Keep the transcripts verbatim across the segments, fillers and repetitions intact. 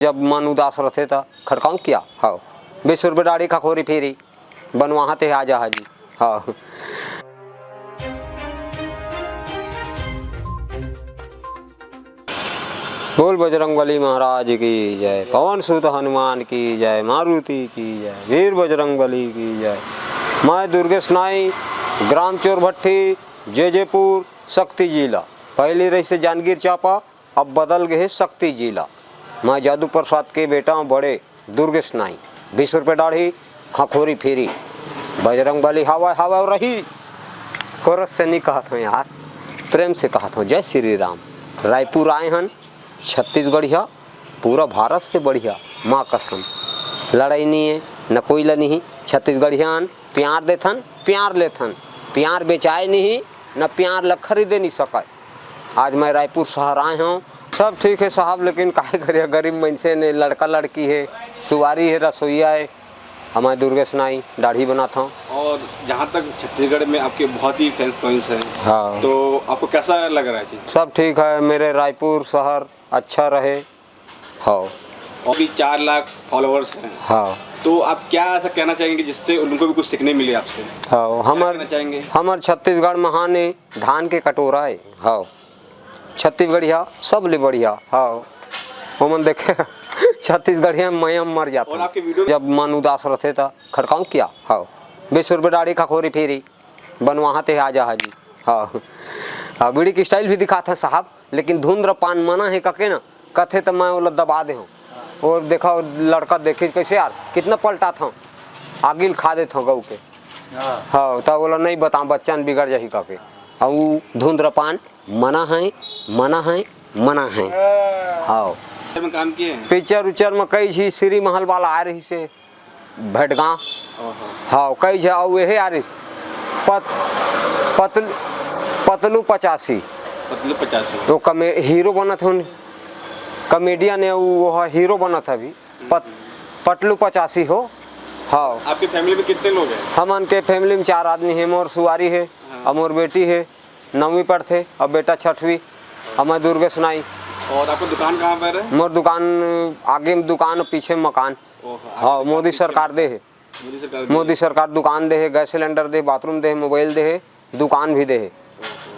जब मन उदास रथे त खड़काऊं क्या? हव। बीस रुपये डाढ़ी खखोरी फिरी, बनवाहा ते आ जा हाजी। हव। बोल बजरंग बली महाराज की जय, पवन सुत हनुमान की जय, मारुति की जय, वीर बजरंग बली की जय। मैं दुर्गेश नाई, ग्राम चोरभट्टी, जेजेपुर, सक्ती जिला। पहली रहिसे जांजगीर चांपा, अब बदल गे हे सक्ती जिला। मैं जादू प्रसाद के बेटा हूँ बड़े दुर्गेश नाई। बीस रुपये डाढ़ी, खखोरी फिरी। बजरंग बली हवय, हवय अउ रही। कोरस से नहीं कहत हूँ यार, प्रेम से कहत हूँ, जय श्री राम। रायपुर आए हन, छत्तीसगढ़िया, पूरा भारत से बढ़िया, माँ कसम। लड़ाई नहीं है, न कोई ला नहीं, छत्तीसगढ़िया हन, प्यार देथन, प्यार लेथन, प्यार बेचाए नहीं, न प्यार ला खरीदे नहीं सकय। आज मैं रायपुर शहर आए हूँ। सब ठीक है साहब, लेकिन काहे करिए, गरीब मनसे ने, लड़का लड़की है, सुवारी है, रसोईया है, हमारे दुर्गेश नाई दाढ़ी बनात हूँ। और जहाँ तक छत्तीसगढ़ में आपके बहुत ही फैन फॉलोइंग्स हैं, हाँ। तो आपको कैसा लग रहा है चीज़? सब ठीक है, मेरे रायपुर शहर अच्छा रहे। हाँ। और भी चार लाख फॉलोअर्स हैं। हाँ। तो आप क्या ऐसा कहना चाहेंगे जिससे उनको भी कुछ सीखने मिले आपसे? हाँ, क्या हमर कहना चाहेंगे? हमर छत्तीसगढ़ महान है, धान के कटोरा है। हाँ, छत्तीसगढ़िया सबले बढ़िया। हाँ, ओमन देखे छत्तीसगढ़िया में मैं मर जाता और हूँ। आपके वीडियो में जब मन उदास रहते था, खड़काऊँ क्या? हाँ, बीस रुपये डाढ़ी खखोरी फिरी, बनवाहा ते आ जा हाजी। हाँ, हाँ, बीड़ी की स्टाइल भी दिखाता साहब, लेकिन धुंध र पान मना है कके ना, कथे त मैं ओला दबा दे हूँ। और देखा, वो लड़का देखे कैसे यार, कितना पलटा था, आगिल खा दे था गऊ के। हाँ। हाँ, तब बोला नहीं बता, बच्चा न बिगड़ जाही कके। और वो धुंध र पान मना है, मना है, मना है। हाँ। पिक्चर में काम किए हैं? पिक्चर उच्चर में कई झी श्री महल वाला आ रही से, भटगांव। ओहो। हाँ, कई झा, अउ एहे आ रही पत-, पतलू, पतलू पचासी। पतलू पचासी। वो कमे-, हीरो बनत हे, कॉमेडियन है वो, वो हीरो बनत हे अभी। पत-, पतलू पचासी हो। हाँ। आपकी फैमिली में कितने लोग हैं? हमन के फैमिली में चार आदमी है, मोर सुवारी है, हाँ। और मोर बेटी है, नौवीं पढ़थे, और बेटा छठवीं, और मैं दुर्गेश नाई। और आपका दुकान कहाँ पर है? मोर दुकान आगे में दुकान, पीछे में मकान। ओहो, हाँ, आपका मोदी दुकान सरकार दे है। मोदी सरकार दे मोदी है। सरकार दुकान दे है, गैस सिलेंडर दे, बाथरूम दे है, मोबाइल दे है, दुकान भी दे है।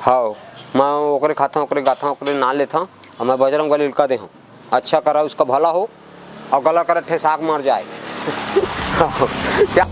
हाँ, मैं ओकरे खाता, ओकरे गाथा, ओकरे ना लेथा, और मैं बजरंग बली का दे हूँ। अच्छा करा उसका भला हो, और गला करा ठेसाक मर जाए। क्या?